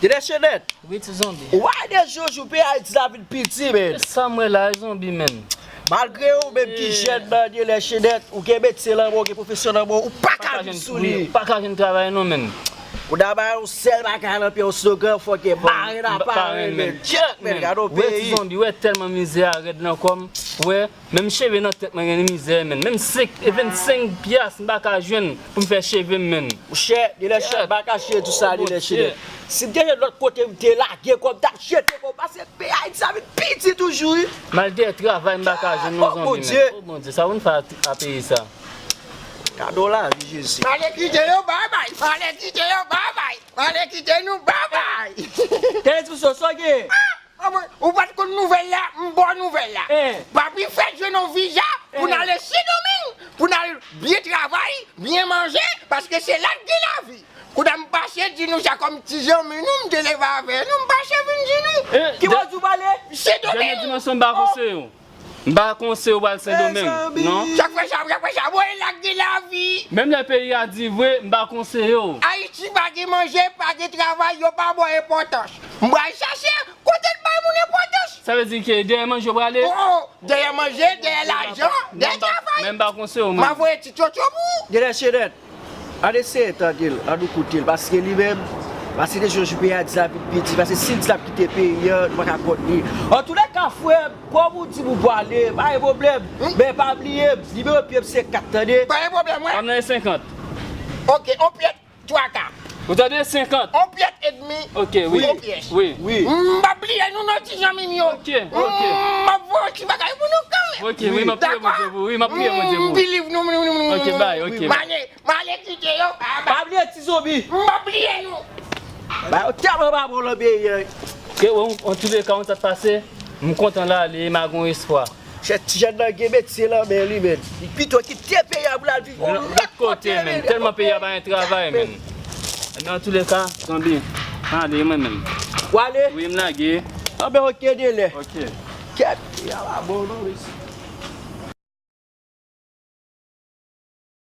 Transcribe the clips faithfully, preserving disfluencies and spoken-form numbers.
Delè Chenèt. Wi, ti zonbi. Ou wè de jou jou peyi Ayiti la vin pi di, men. Sa m wè la, zonbi, men. Malgre ou menm ki jèn nan, Delè Chenèt, ou gen metye nan men w, ou gen pwofesyon nan men w, ou pa ka viv sou li. Ou pa ka jwenn travay non, men. Ou ta bay yon sèl bagay nan pye w, slogan, fòk e parenn a parenn, men. Kèt, men, gade yon peyi. Wè, ti zonbi, wè tèlman mizè a rèd nan kò m. Wè, menm cheve nan tèt mwen gen mizè, men. Menm senk, e vennsenk pyas m pa ka jwenn pou m fè cheve m, men. Monchè, Delè Chenèt, m pa kache tout sa, Delè Chenèt. Si m te jwenn lòt kote, m te lage kò m, m t ap jete kò m, paske peyi Ayiti sa vin pi di toujou, wi. Malgre travay, m pa ka jwenn non, zonbi, men. O Bondye, sa pou n fè a peyi sa. Gade yon lavi, Jezi. M ale kite yo, babay. M ale kite yo, babay. M ale kite nou, babay. Tèlè ti sou sa gen. Anmwe, ou pa t konn nouvèl la, m ba w nouvèl la. Papi fèk jwenn yon viza pou n ale Sendomeng, pou n al byen travay, byen manje, paske se la k gen lavi. Kounye a m pase di nou sa kòm ti zanmi nou, m te leve avè nou, m pase vin di nou. Ki bò w di w prale? Sendomeng. Dènye dimansyon m pa konseye w. M pa konseye w pral Sendomeng, non. Sa k fè sa, sa k fè sa, bon, e la k gen lavi. Menm lè peyi a di vre, m pa konseye w. Ayiti pa gen manje, pa gen travay, yo pa ba w enpòtans. M pral chache kote n bay moun enpòtans. Sa vle di ke dèyè manje w prale? Oh, dèyè manje, dèyè lajan, dèyè travay. Men m pa konseye w, mwen. M a voye ti tchotcho pou ou. Delè Chenèt, ann eseye tande l, ann nou koute l, paske li menm, paske de jou jou peyi a di l ap vin pi di, paske si l di l ap kite peyi a, nou pa ka kont li. Antouleka, frè m, kòm ou di m ou prale, pa gen pwoblèm, men pa bliye m, nimewo pye m se kat, tande? Pa gen pwoblèm, wè. Kòm nan e senkant. Ok, on pyès. Twa ka. Ou tande? Senkant. On pyès edmi. Ok, wi. On pyès. Wi. M p ap bliye nou non, ti zanmi m yo. Ok, ok. M ap voye yon ti bagay pou nou kanmenm. Ok, wi, m ap priye Bondye pou ou. Wi, m ap priye Bondye pou ou. M believe nou, nou, nou, nou. Ok, bye, ok. M ale, m ale kite yo. Pa bliye ti zonbi. M p ap bliye nou. Ba yo tèlman pa bon nan peyi a. Ke, an, antouleka, yon sa t pase, m kontan l ale, m a gen espwa. Chè, ti jèn nan gen metye nan men li, men. Li pito kite peyi a pou l al viv yon lòt kote, men. Tèlman peyi a pa gen travay, men. Nan touleka, zonbi, m ale mwen menm. Ou ale? Wi, m lage. Anben, ok, Delè. Ok. Kèt, peyi a pa bon non, mesye.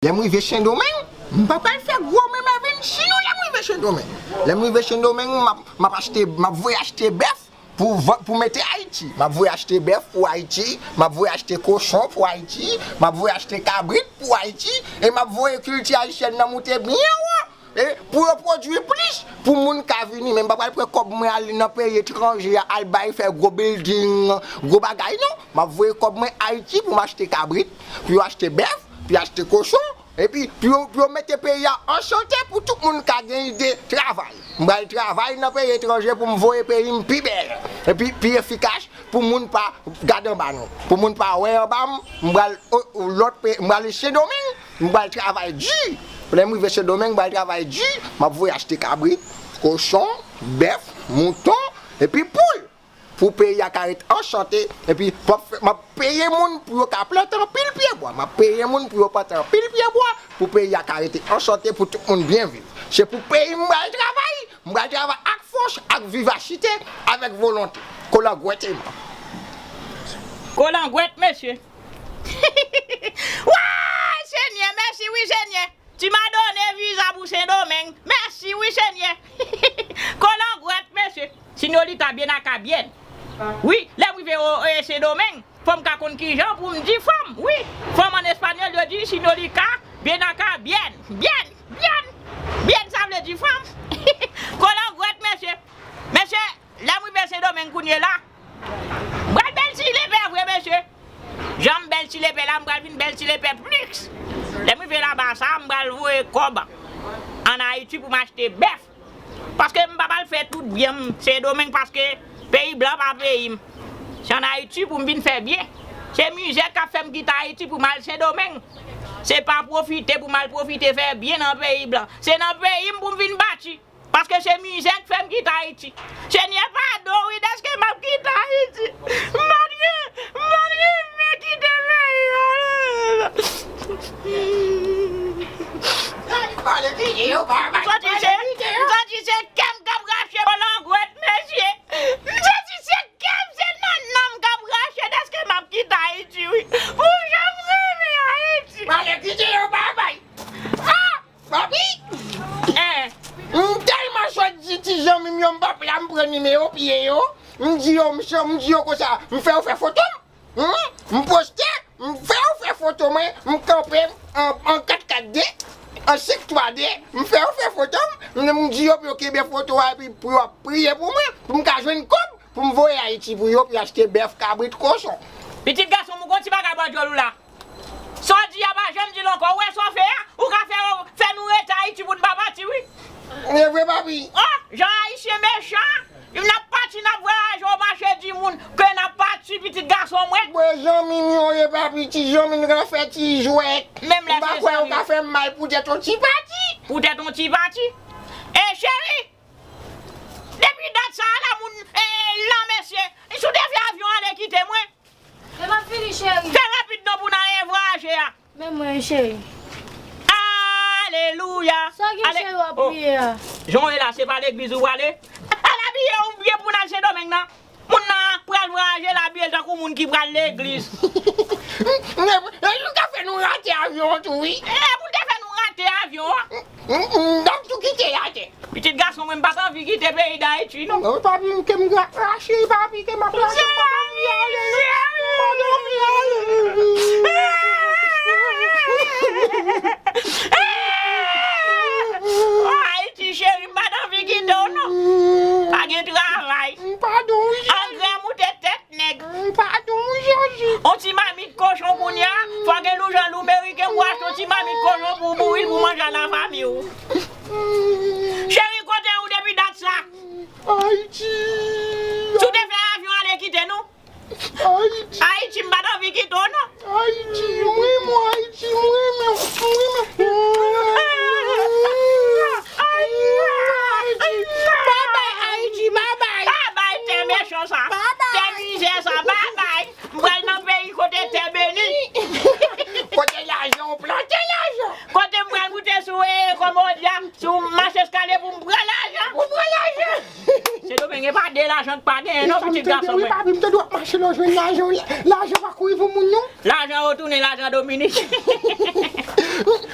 Lè m rive Sendomeng, m pa pral fè gwo men m a vin di nou lè m rive Sendomeng. Lè m rive Sendomeng, m ap, m ap achte, m ap voye achte bèf pou vann, pou mete Ayiti. M ap voye achte bèf pou Ayiti, m ap voye achte kochon pou Ayiti, m ap voye achte kabrit pou Ayiti, e m ap voye kilti ayisyèn nan moute byen wo. E pou yo pwodui plis, pou moun ka vini. Men m pa pral pran kòb mwen al nan peyi etranje a, al bay fè gwo bilding, gwo bagay non. M ap voye kòb mwen Ayiti pou m achte kabrit, pou yo achte bèf, pou yo achte kochon, epi pou yo, pou yo mete peyi a an sante pou tout moun ka gen ide travay. M pral travay nan peyi etranje pou m voye peyi m pi bèl, epi pi efikas, pou moun pa gade anba nou, pou moun pa wè anba m, m pral, o, o, lòt peyi, m pral Sendomeng, m pral travay di. Lè m rive Sendomeng, m pral travay di, m ap voye achte kabrit, kochon, bèf, mouton, epi poul. Pou peyi a ka ret an sante, epi m ap fè, m ap peye moun pou yo ka plante anpil pye bwa. M ap peye moun pou yo plante anpil pye bwa, pou peyi a ka rete an sante, pou tout moun byen viv. Se pou peyi m pral travay, m pral travay ak fòs, ak vivasite, avèk volonte. Kolangwèt e mò. Kolangwèt, mesye. Wa! Senyè, mèsi wi, Senyè. Tu m'as donné visa pou Sendomeng. Mèsi wi, Senyè. Kolangwèt, mesye. Señorita, bien acá, bien. Wi, lè m rive o, e, Sendomeng, fò m ka konn kijan pou m di fanm. Wi, fanm an espanyòl, yo di señorita, bien acá, bien. Bien, bien, bien, sa vle di fanm. Kolangwèt, mesye. Mesye, lè m rive Sendomeng kounye la, m pral bèl si lepè vre, mesye. Jan m bèl si lepè la, m pral vin bèl si lepè plis. Lè m rive laba sa, m pral voye kòb ann Ayiti pou m achte bèf. Paske m pa pral fè tout byen m Sendomeng, paske peyi blan pa peyi m. Se ann Ayiti pou m vin fè byen. Se mizè k ap fè m kite Ayiti pou m al Sendomeng. Se pa pwofite pou m al pwofite fè byen nan peyi blan. Se nan peyi m pou m vin bati. Paske se mizè k fè m kite Ayiti. Senyè, padon wi, dèske m ap kite Ayiti. M pa t ri-, m pa t rive kite peyi a. Santi se, santi se kè m k ap rache, kolangwèt, mesye. M santi se kè m, se nannan m k ap rache dèske m ap kite Ayiti, wi. Pou jan m renmen Ayiti. M ale kite yo, babay. Ah! Papi! Eh! M tèlman sot di ti zanmi m yo, m pa la, m pran nimewo pye yo, m di yo, m chan-, m di yo konsa, m fè yo fè foto m. Hmm? M poste, m fè yo fè foto mwen, m kanpe an, an kat kat de, an senk twa de, m fè yo fè foto m, m, m di yo pou yo kenbe foto a epi pou yo ap priye pou mwen, pou m ka jwenn kòb, pou m voye Ayiti pou yo, pou yo achte bèf, kabrit, kochon. Pitit gason m, ou gon ti bagay bò dyòl ou la. Sa w di a pa janm di l ankò. Ou wè sa w fè a? Ou ka fè, fè nou rete Ayiti pou n pa pati, wi. E vre, papi. Oh, jan Ayisyen mechan. N ap pati, n ap vwayaje, w mache di moun ke n ap pati, pitit gason mwen. Bon, zanmi m yo ye, papi, ti zanmi n ka fè ti jwèt. Menm lè se zanmi. M pa kwè ou ka fè m mal poutèt yon ti pati. Poutèt yon ti pati. E cheri, depi dat sa a la, moun, e, lan mesye, si w te fè avyon ale kite mwen. E m ap vini, cheri. Fè rapid non pou n al vwayaje a. Men mwen, cheri. Alelouya. Sa gen, cheri, w ap priye a? Jan w ye la, se pa legliz ou prale? Al abiye w byen pou n al Sendomeng nan. Moun nan pral vwayaje, l abiye l tankou moun ki pral legliz. Men, men, nou ka fè nou rate avyon an tou, wi. E, pou te fè nou rate avyon an. M, m, m t ap tou kite l atè. Pitit gason mwen, m pa t anvi kite peyi Dayiti, non. Non, papi, ke m gra-, rache, papi, ke m ap rache, m pa t anvi ale, non. M pa t anvi ale. Oh, Ayiti, cheri, m pa t anvi kite w, non. Pa gen travay. M pa t anvi ale. Angrè moute tèt. Nèg. Mm, padon, Jezi. On ti mamit kochon kounye a, fò gen lajan lou meriken pou achte on ti mamit kochon pou bouri l pou manje a lafanmi w. Mm. Cheri, kote ou depi dat sa? Ayiti. Si w te fè avyon ale kite nou? Ayiti. Ayiti, m pa t anvi kite w, non. Ayiti, m renmen w, Ayiti, m renmen w, m renmen w. Ayiti. Babay, Ayiti, babay. Babay, tè mechan sa. Babay. Tè mizè sa, babay. M pral nan peyi kote tè beni. Kote lajan, ou plante lajan. Kote m pral moute sou, e, kòmodya, sou mach eskalye pou m pran lajan. Pou pran lajan. Sendomeng, e pa de lajan k pa genyen, non, pitit gason mwen. Papi, m tande w ap mache la, w jwenn lajan, lajan pa kouri pou moun, non. Lajan retounen, lajan Dominik.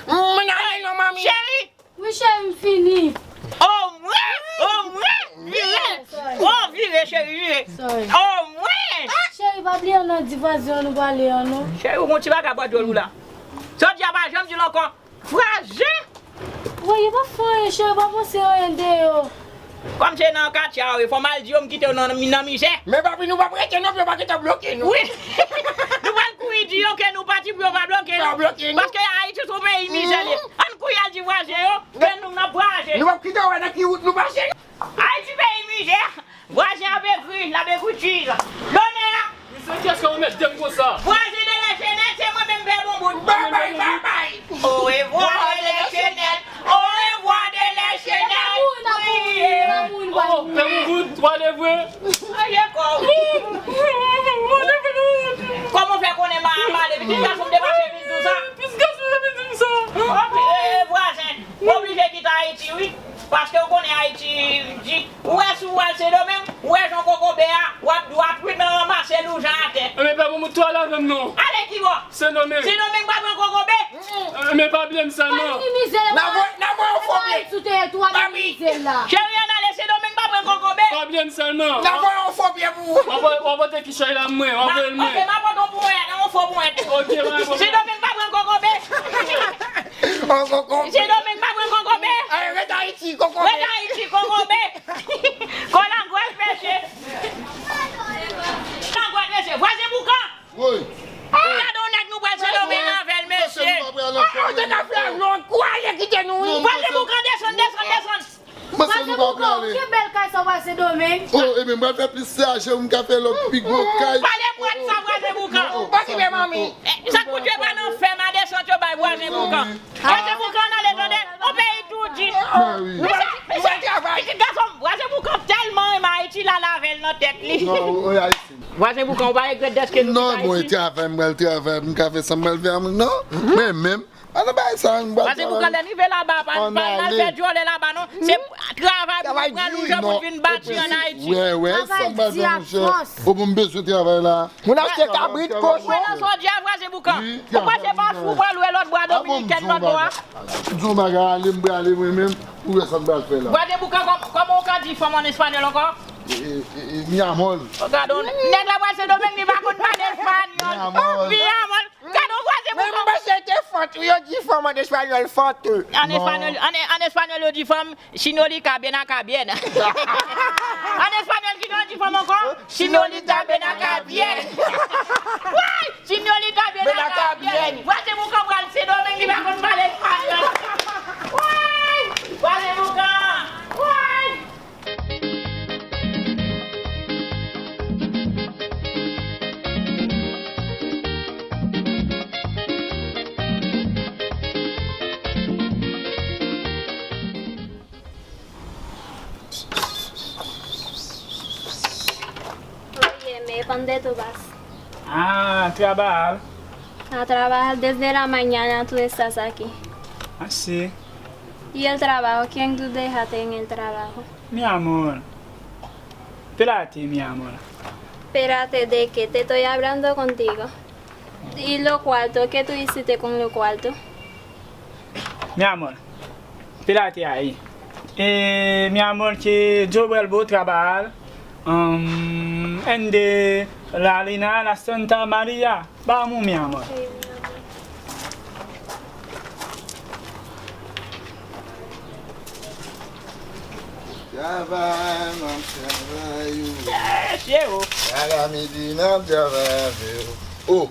M ale non, manmi. Cheri. Wi, cheri, m fini. O mwen, o mwen, vire. Sorry. O, vire, cheri, vire. Sorry. O mwen. Cheri, pa bliye nan di vwazen an nou prale an, non. Cheri, ou gon ti bagay bò djòl ou la. Jodi a pa janm di l ankò. Vwazen! Woy, yo pa fè anyen, cheri, pa panse anyen de yo. Kòm se nan katye a, wi, fò m al di yo m kite yo nan, nan mizè. Men papi, nou p ap rete non, pou yo pa gentan bloke nou. Wi. Nou pral kouri di yo ke nou pati pou yo pa bloke nou. Pa bloke nou. Paske Ayiti se yon peyi mizè li ye. Mm. Ann kouri al di vwazen yo ke nou n ap vwayaje. Nou p ap kite yo wè nan ki wout nou pase. Ayiti peyi mizè. Vwazen ap ekri, l ap ekri cheese. Lonè a. Misye, kiyès k ap remèt de m konsa? Vwazen de la Jenèt, se mwen menm pè Bonbout. Babay, babay. Orevwa de la Jenèt. Orevwa de la Jenèt. Wi. Oh, pè Bonbout, w ale vre? Aye kò. Kòman w fè konnen m a, m ale? Pitit gason m te mache vin di w sa. Pitit gason m te vin di m sa. Ok, e, vwazen. M oblije kite Ayiti, wi. Paske w konnen Ayiti di, ou wè si w al Sendomeng, ou wè jan kokobe a, w ap dwat, wi, men ranmase loujan atè. Enben, pè Bonbout, tou ale avè m non. Ale ki bò? Sendomeng. Sendomeng pa pran kokobe? Enben, pa bliye m sèlman. Pa minimize l. N a voye, n a voye yon fo pye. Papi. Cheri, ann ale Sendomeng pa pran kokobe? Pa bliye m sèlman. N a voye yon fo pye pou ou. W a pote, w a pote kichay la mwen, w a voye l mwen. Ok, m a pote yon bwèt, yon fo bwèt. Ok, m a pote. Sendomeng pa pran kokobe. Yon kokobe. Sendomeng pa pran kokobe. Ay, ret Ayiti, kokobe. Ret Ayiti, kokobe. Kolangwèt, mesye. Kolangwèt, mesye. Vwazen Boukan. Wi. Gade yon nèg nou pral Sendomeng avè l, mesye. Ou te ka fè yon kou ale kite nou, wi. Vwazen Boukan, desann, desann, desann. Vwazen Boukan, ki bèl kay sa, Vwazen Sendomeng. Oh, ebyen, m pral fè plis lajan, m ka fè lòt pi gwo kay. Pale m wè sa, Vwazen Boukan. Okipe manmi. E, sa k pou dwe pa nan fèm a desant yo bay Vwazen Boukan. Vwazen Boukan nan ale tande, on peyi tou di. Mesye, mesye, pitit gason m, Vwazen Boukan tèlman renmen Ayiti, l al avè l nan tèt li. Vwazen Boukan, ou pa regrèt dèske nou kite Ayiti? Non, bon, e travay, m pral travay, m ka fè sa m pral fè a, non. Men menm, An nan bagay sa, m pral travay. Pase pou kanlè rive laba, pa, pa al fè djòlè laba, non. Se travay pou nou pran nou jan pou n vin bati ann Ayiti. Wè, wè, sa m pral fè, monchè. O, bon, m bezwen travay la. Moun achte kabrit, kochon. Ou wè nan sòdi a, vwazen Boukan. Ou panse pa fou pral wè lòt bwa dominikèn lòt bò a? M di w bagay, ale, m prale mwen menm, pou wè sa m pral fè la. Vwazen Boukan, kòm-, kòman w ka di fanm an espanyòl ankò? E, e, e, e, mi amor. Gade w, nèg la pral Sendomeng, li pa konn pale espanyòl. Mi amor. Mi amor. Gade w, vwazen Boukan. Men m panse te fant, wi, yo di fanm an espanyòl, fant. An espanyòl, an, an espanyòl, yo di fanm, Señorita, ven acá bien. An espanyòl, ki jan di fanm ankò? Señorita, ven acá bien. Woy! Señorita, ven acá bien. Vwazen Boukan pral Sendomeng, li pa konn pale espanyòl. Woy! Vwazen Boukan. Woy! Oye, me, ¿dónde tú vas? A trabajar. A trabajar desde la mañana tú estás aquí. Ah, sí. ¿Y el trabajo? ¿Quién tú dejaste en el trabajo? Mi amor. Espérate, mi amor. Espérate de qué, te estoy hablando contigo. ¿Y lo cuarto? ¿Qué tú hiciste con lo cuarto? Mi amor, espérate ahí. Eh, mi amor, que yo vuelvo a trabajar, um, en de la Lina a la Santa María. Vamos, mi amor. Travay, m ap travay, wi. Yes, ye, o. Chak a midi, m ap travay avè w. O,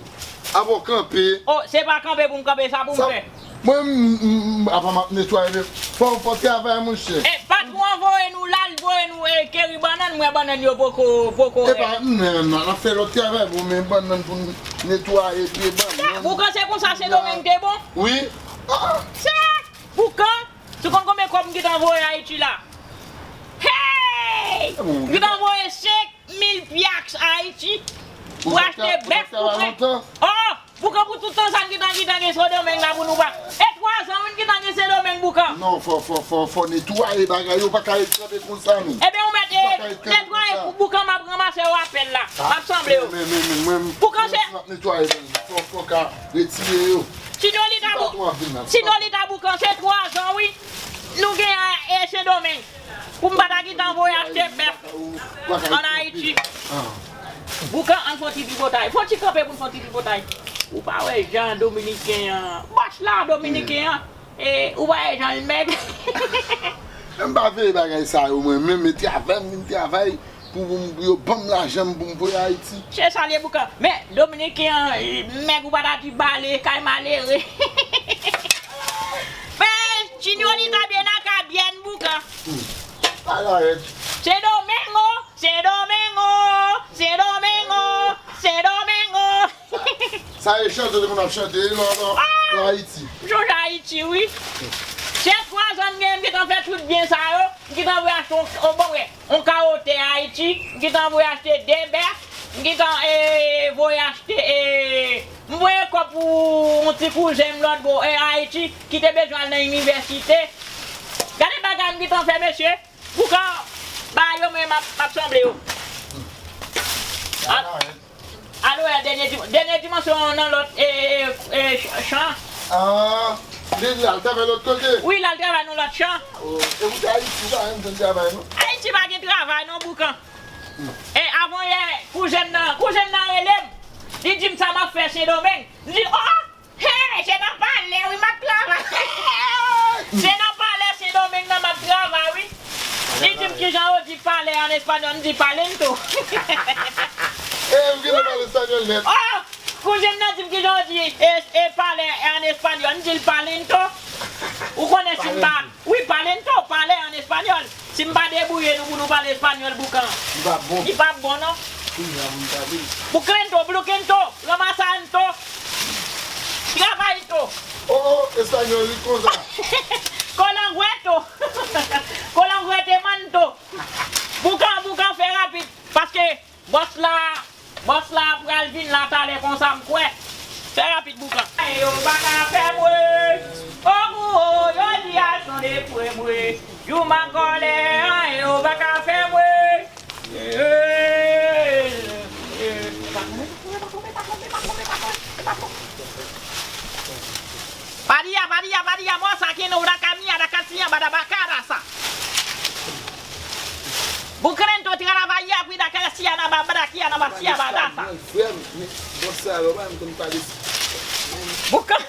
apa w kanpe? O, se pa kanpe pou m kanpe, sa pou m fè? Mwen, m, m, m, apa m ap netwaye, men fò, fò travay, monchè. E, patwon an voye nou la, l voye nou, e, keri bannann, mwen bannann yo poko, poko. E pa, m, m, m, n ap fè lòt travay, bon, men bannann pou n netwaye pye bannann. Boukan, se konsa Sendomeng te bon? Wi. Ah, ah. Sa, Boukan, si w konn konbyen kòb m gentan voye Ayiti la? Hey! M gentan voye senk mil pyaks Ayiti pou achte bèf pou fè. Oh! Boukan, pou tout tan sa n gentan, gentan gen Sendomeng la pou nou pa. E twa zan wi n gentan gen Sendomeng, Boukan. Non, fò, fò, fò, fò netwaye bagay yo, pa ka ret kanpe konsa, non. Ebyen, ou mèt, e, netwaye pou Boukan, m ap ranmase yo apèl la. M ap sanble yo. Men, men, men, men, Boukan, se m ap netwaye, fò, fò ka retire yo. Señorita Bou-, Señorita Boukan, se twa zan wi nou gen a, e, Sendomeng. Pou m pa ta gentan voye achte bèf ann Ayiti. Boukan, ann fè yon ti tripotay. Fè yon ti kanpe pou n fè yon ti tripotay. Ou pa wè jan dominiken an, bòs la dominiken an, e, ou pa wè jan l mèg? M pa veye bagay sa yo, mwen menm, e travay m vin travay pou, pou m, pou yo ban m lajan m pou m voye Ayiti. Se sa l ye, Boukan. Men, dominiken an, e, mèg, ou pa ta di bale, kay malere. Men, Señorita, ven acá bien, Boukan. Ala rèd. Sendomeng, Sendomeng, Sendomeng, Sendomeng. Sa e chante te konn ap chante, non, non, non, Ayiti. M sonje Ayiti, wi. Se twa zan m gen, m gentan fè tout byen sa yo. M gentan voye achte yon, yon, bon, wi, yon kawo tè Ayiti. M gentan voye achte de bèf. M gentan, e, voye achte, e, m voye kòb pou yon ti kouzen m lòt bò, e, Ayiti, ki te bezwen al nan inivèsite. Gade bagay m gentan fè, mesye. Boukan, ba yo mwen m ap, m ap sanble yo. A-, alo, e, dènye dim-, dènye dimansyon nan lòt, e, e, e, ch-, chan. Ah, li, li al travay lòt kote? Wi, l al travay nan lòt chan. Oh, e ou te Ayiti, ou pa janm jwenn travay, non? Ayiti pa gen travay, non, Boukan. E, avan yè, kouzen m nan, kouzen m nan rele m. Li di m sa m ap fè Sendomeng. M di, oh! Hey, se nan palè, wi, m ap travay. Se nan palè Sendomeng nan m ap travay, wi. Li di m kijan yo di palè an espanyòl, m di palento. E, m gentan pale espanyòl nèt. Oh, kouzen m nan di m kijan yo di, e, e, palè an espanyòl, m di l palento. Ou konnen si m pa, wi, palento, palè an espanyòl. Si m pa debouye nou pou nou pale espanyòl, Boukan, li p ap bon. Li p ap bon, non. Kounya pou m pale. Buclento, bluquento, ramasanto, travayto. Oh, oh, espanyòl li konsa. Kolangueto. Kolanguete manto. Boukan, Boukan, fè rapid. Paske bòs la, bòs la pral vin la talè konsa, m kwè. Fè rapid, Boukan. Yo pa ka fè m wè. Oho, yo di a sonde pou m wè. Jou m an kòlè an, yo pa ka fè m wè. Padia, padia, padia, moça aqui no da caminha da casinha badabacaraça. Bukrento travaya pida kala siya na babada kiya na basiya badasa. Frè m, men, bòs sa yo pa menm konn pale. Boukan,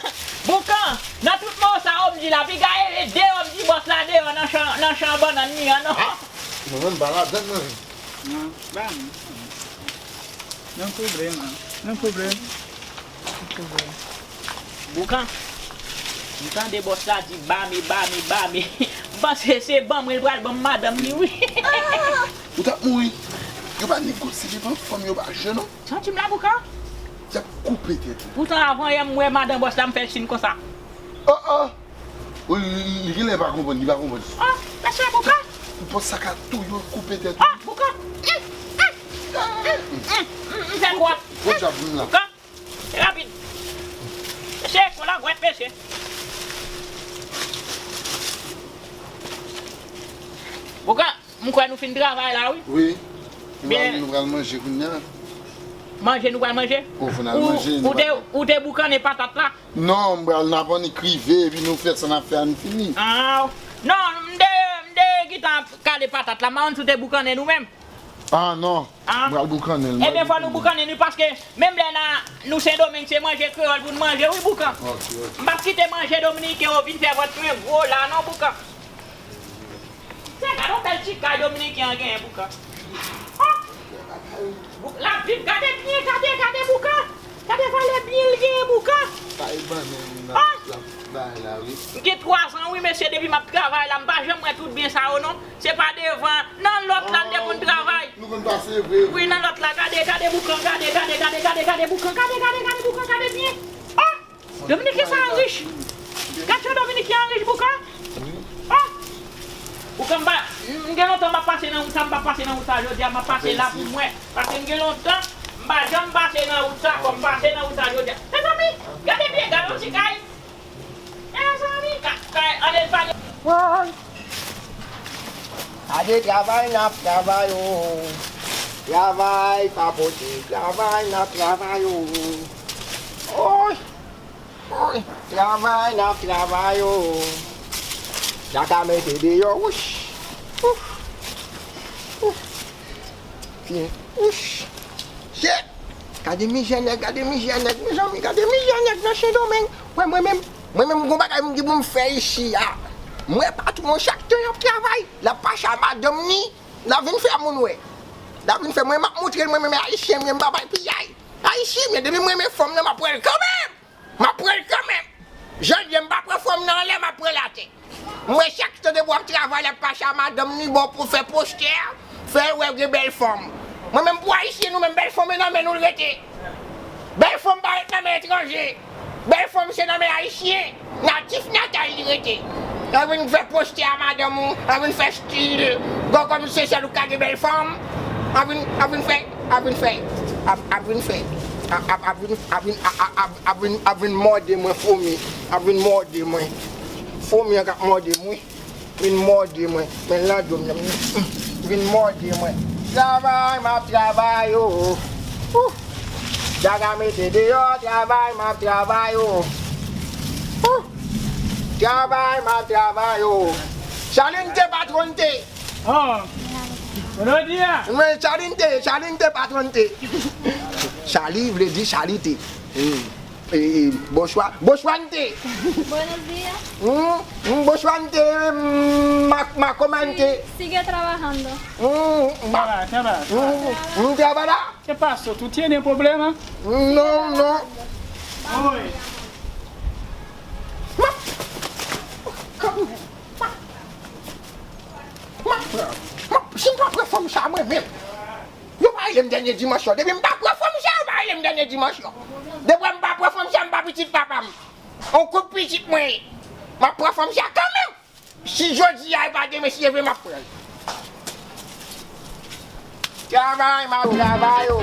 boukan, nan tout mo sa yo m di la, piga e de yo m di bòs la deyò nan chan, nan chan bannann li an non. Mwen menm pa ladann nan. Non, ba m. Non pwoblèm, non pwoblèm. Non pwoblèm. Boukan, m tande bòs la di ba mi, ba mi, ba mi. M panse se ban mwen l pral ban m madanm li wi. Ou t ap mouri. Yo pa negosye devan fanm yo pa jwe non. Santi m la Boukan. Y ap koupe tèt ou. Poutan avan yè m wè madan bòs la m fè l siy konsa. Oh oh. Wi, li, li, li genlè pa konprann, li pa konprann. Oh, mesye Boukan. Ou panse sa ka touye w, koupe tèt ou. Oh, Boukan. Mm, mm, mm, mm, mm, m fè kwa. Bon djab vin la. Boukan. Se rapid. Mesye, kolangwèt, mesye. Boukan, m kwè nou fin travay la, wi. Wi. Nou pral, nou pral manje kounye a. Manje, nou pral manje? Ou fin al manje, nou pral. Ou te, ou te boukannen patat la? Non, m pral, n ap annik rive, epi nou fè sa n ap fè a, n fini. Ah, non, m te, m te gentan kale patat la, m pa konn si w te boukannen nou menm. Ah, non. Ah. M pral boukannen l. Ebyen, fò nou boukannen, wi, paske menm lè n a, nou Sendomeng, se manje kreyòl pou n manje, wi, Boukan. Ok, ok. M p ap kite manje dominiken yo vin fè vant mwen gwo la, non, Boukan. Se gade yon bèl ti kay dominiken an genyen, Boukan. Oh! Bou-, l ap viv, gade byen, gade, gade, Boukan. Gade valè byen l genyen, Boukan. Kay bannann nan l ap bay la, wi. M gen twa zan, wi, mesye, depi m ap travay la, m pa janm wè tout byen sa yo, non. Se pa devan, nan lòt la, l te konn travay. Nou konn pase vre. Wi, nan lòt la, gade, gade, Boukan, gade, gade, gade, gade, gade, Boukan, gade, gade, gade, Boukan, gade byen. Oh! Dominiken sa an rich. Gad jan Dominiken an rich, Boukan. Oh! Boukan, m pa, m gen lontan m ap pase nan wout sa, m pa pase nan wout sa jodi a, m ap pase la pou mwen. Paske m gen lontan, m pa janm pase nan wout sa, fò m pase nan wout sa jodi a. Mezanmi, gade byen, gade yon ti kay. Mezanmi, ka-, kay, ann pale. Woy! Gade travay n ap travay, o. Travay pa pote, travay n ap travay, o. Woy! Woy! Travay n ap travay, o. Djaka mete deyò, wouch! Ouf! Ouf! Fini. Wouch! Shit! Gade mizè nèg, gade mizè nèg, mezanmi, gade mizè nèg nan Sendomeng. Wè, mwen menm, mwen menm, gon bagay m gen pou m fè isi a. Mwen patwon chak tan y ap travay, l ap pase a madanm ni, l ap vin fè moun wè. L ap vin fè, mwen m ap montre l, mwen menm ayisyen m ye, m pa bay piyay. Ayisyen m ye, depi m renmen fanm nan, m ap pran l kanmenm. M ap pran l kanmenm. Jodi a, m pa pran fanm nan anlè, m ap pran l atè. Mwen, chak tan depi w ap travay, l ap pase a madanm ni bò pou fè postè, fè l wè gen bèl fanm. Mwen menm, pou ayisyen, nou menm, bèl fanm e nan men nou l rete. Bèl fanm pa ret nan men etranje. Bèl fanm se nan men ayisyen, natif natal li rete. Ann vin fè postè a madanm ou, ann vin fè stil, gon kòm se sèl ou k ka gen bèl fanm. Ann vin, ann vin fè, ann vin fè, ann, ann vin fè, ann, ann, ann vin, ann vin, ann, ann, ann, ann vin mòde mwen, fomi, ann vin mòde mwen. Fomi an k ap mòde mwen. Vin mòde mwen. Men lan do m nan. Vin mòde mwen. Travay m ap travay, o. Ou. Djaka mete deyò, travay m ap travay, o. Ou. Travay m ap travay, o. Chalin te patwon te. Oh. Buenos días. Men Chalin te, Chalin te patwon te. Chali vle di chalite. Hmm. Eh, eh, bonsoir. Bonsoir, Nte. Buenos días. Hmm, hmm, bonsoir, Nte. Hmm, ma, ma, comment Nte? Sigue trabajando. Hmm, ma, Trabaja, trabaja. Hmm, hmm, trabaja. ¿Qué pasó? ¿Tú tienes problema? Hmm, no, no. Oye. Ma, ma, ma, ma, si m pa pran fanm sa mwen menm. Yo pa rele m dènye dimanch yo. Depi m pa pran fanm sa, yo pa rele m dènye dimanch yo. Depi m pa pran fanm sa, m pa pitit papa m. On kout pitit mwen ye. M ap pran fanm sa kanmenm. Si jodi a e pa demen, si Dye vle, m ap pran l. Travay, m ap travay, o.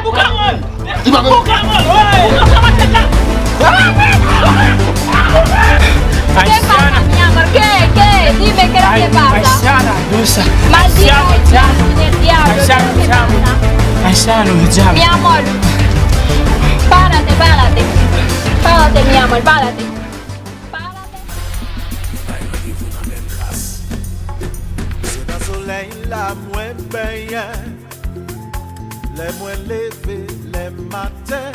Boukan! Boukan! Boukan! Boukan! Haitiana! Mi amor, ¿qué? ¿Qué? Dime, ¿qué es lo que pasa? Haitiana, dulce. Maldito haitiano, del diablo, ¿qué es lo que pasa? Haitiano, del diablo. Mi amor, párate, párate. Párate, mi amor, párate. Párate. Bay randevou nan menm plas. Se nan solèy la mwen benyen. Lè mwen leve lè maten,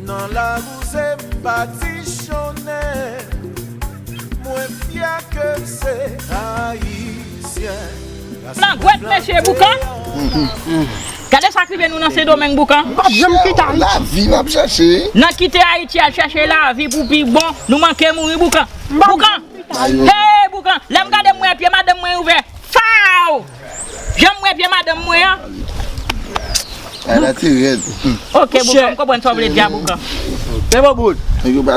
nan lawouze m patichonnen. Mwen fyè ke m se Ayisyen. Langwèt mesye Boukan. Gade sa k rive nou nan Sendomeng Boukan. M p ap janm kite Ayiti. Lavi m ap chèche. Nan kite Ayiti al chèche lavi pou pi bon. Nou manke mouri Boukan. Boukan. Hey Boukan. Lè m gade m wè pye madanm mwen ouvè. Faw! Jan m wè pye madanm mwen an. Ala te rèd. Ok Boukan, m konprann sa w vle di a Boukan. Men bon bout.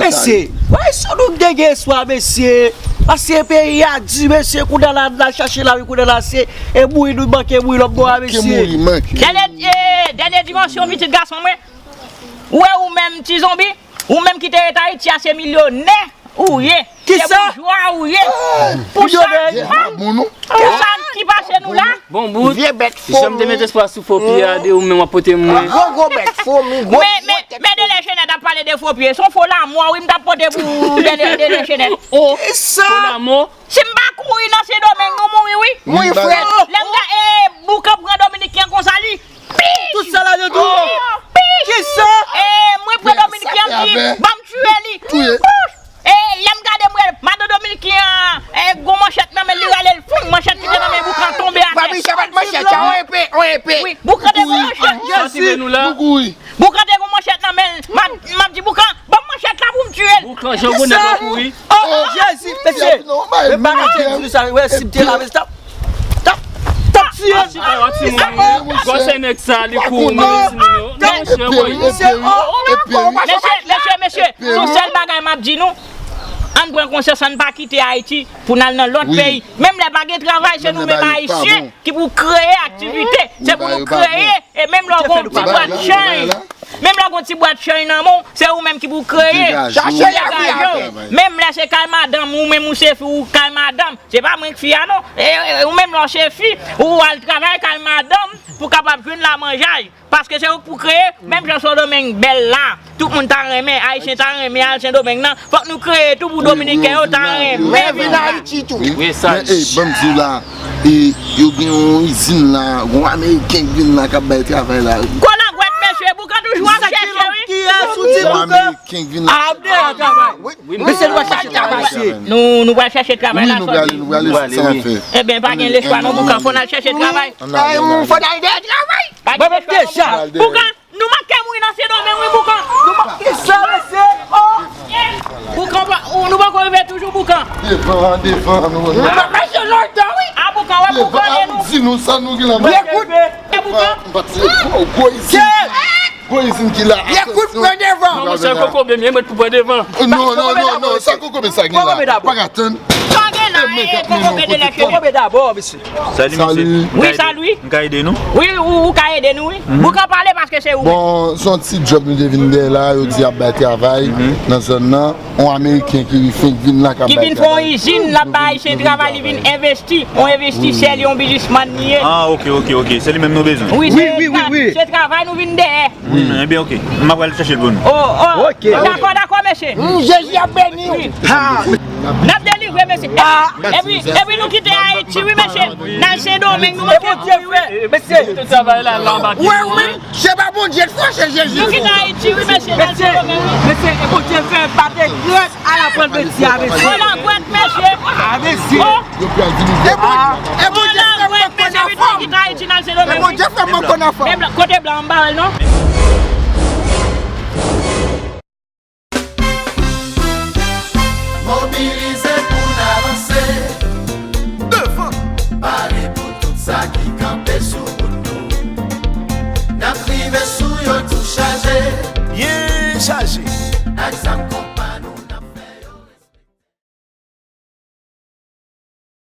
Mesye, wè sou nou gen gen eswa mesye. Paske peyi a di, mesye, kounye a la, n al chache lavi, kounye a la, se e mouri nou manke mouri lòt bò a, mesye. Dènye, eh, dènye dimansyon, pitit gason mwen. Ou wè ou menm, ti zonbi, ou menm ki te ret Ayiti a, se milyonè ou ye. Kisa? Se boujwa ou ye. Pou sa, pou sa ki pase nou la. Bon bout. Vye bèt fomi. Jan m te met espwa sou fo pye a, de ou menm w ap pote mwen. Gwo, gwo bèt fomi, gwo, men, men, men Dele Jenèt ap pale de fo pye. Se yon fo lanmò, wi, m t ap pote pou Dele, Dele Jenèt. Oh, fo lanmò. Si m pa kouri nan Sendomeng, nou mouri, wi. Wi, frè. Lè m ga-, e, Boukan pran Dominiken konsa, li. Tout sa la yo tou. Kisa? E, mwen pran Dominiken, m di, ban m tiye li. Touye. E, lè m gade, m wè madan Dominiken an, e, gon manchèt nan men l, li rale l, foum, manchèt ki te nan men Boukan tonbe atè. Papi, se pa t manchèt, se yon epe, yon epe. Wi, Boukan te gon manchèt. Jezi. Nou kouri. Boukan te gon manchèt nan men l. M ap, m ap di, Boukan, ban m manchèt la pou m tiye l. Boukan, jan bonè w kouri. Oh, Jezi, mesye. Men pa ka fè di sa, wè, si m te la, men tap, tap, tap tiye. Gwo se nèg sa, li kouri, men si nou yo. Non, monchè, boy. Mesye, mesye, mesye, se yon sèl bagay m ap di nou. Ann pran konsyans, ann pa kite Ayiti pou n al nan lòt peyi. Menm lè pa gen travay, se nou menm Ayisyen ki pou kreye aktivite. Se pou nou kreye. E menm lè w gon ti bwat chay, menm lè w gon ti bwat chay nan men w, se ou menm ki pou kreye. Chache lavi avè. Menm lè se kay madanm ou, menm ou se fi ou kay madanm. Se pa mwen k fi a non. E, e, ou menm lè w se fi, ou al travay kay madanm pou kapab jwenn lamanjay. Paske se ou k pou kreye, menm jan Sendomeng bèl la. Tout moun ta renmen, Ayisyen ta renmen al Sendomeng nan. Fòk nou kreye tou pou Dominiken yo ta renmen vin Ayiti tou. Wi, sa. Men, ey, ban m di w la, e, yo gen yon izin la, yon Ameriken k vin la k ap bay travay la. Kolangwèt, mesye, Boukan toujou ap chèche, wi. Yon Ameriken k vin la. Abner a travay. Mesye, nou pral chache travay, mesye. Nou, nou pral chache travay la, nou prale, nou prale, sa n ap fè. Ebyen, pa gen lespwa non, Boukan, fò n al chèche travay. Fò n al dèyè travay. Pa gen lespwa non, Boukan. Boukan, nou manke mouri nan Sendomeng, wi, Boukan. Nou manke sa, mesye. Oh. Boukan, pa, ou, nou poko rive toujou, Boukan. Devan, devan, nou. Nou pa mache lontan, wi. A, Boukan, wè pou vole nou. Di nou sa nou gen la. Boukan. Gwo, gwo izin. Gwo izin ki la. Pran devan. Non, monchè, kokobe, men mwen pou pran devan. Non, non, non, non, sa kokobe sa gen la. Pa ka tann. Sa gen la, e, kokobe de lèche. Kokobe dabò, mesye. Salut, mesye. Wi, salut. M ka ede nou? Wi, ou, ou ka ede nou, wi. Ou ka pale paske se ou. Bon, se yon ti djòb nou te vin dèyè la, yo di ap bay travay nan zòn nan. Yon Ameriken ki fenk vin la, k ap bay travay. Ki vin fè yon izin, l ap bay Ayisyen travay, li vin envesti. Yon envestisè, li yon biznismann li ye. Ah, ok, ok, ok. Se li menm nou bezwen. Wi, wi, wi, wi. Se travay nou vin dèyè. Hmm, ebyen, ok. M ap al chèche l pou nou. Oh, oh. Ok. Dakò, dakò, mesye. Hmm, Jezi ap beni w. N ap delivre, mesye. Epi, epi nou kite Ayiti, wi, mesye. N al Sendomeng, nou manke. E Bondye fè, mesye. Wi, wi. Se pa Bondye k fè, se Jezi. Nou kite Ayiti, wi, mesye. N al Sendomeng, wi. Mesye, e Bondye fè, pa te grèt. Ala pran beti a, mesye. Ala gwèt, mesye. A, mesye. Oh. E Bondye, e Bondye fè m mwen konn afòm. E Bondye fè m mwen konn afòm. Kote blan anba l non?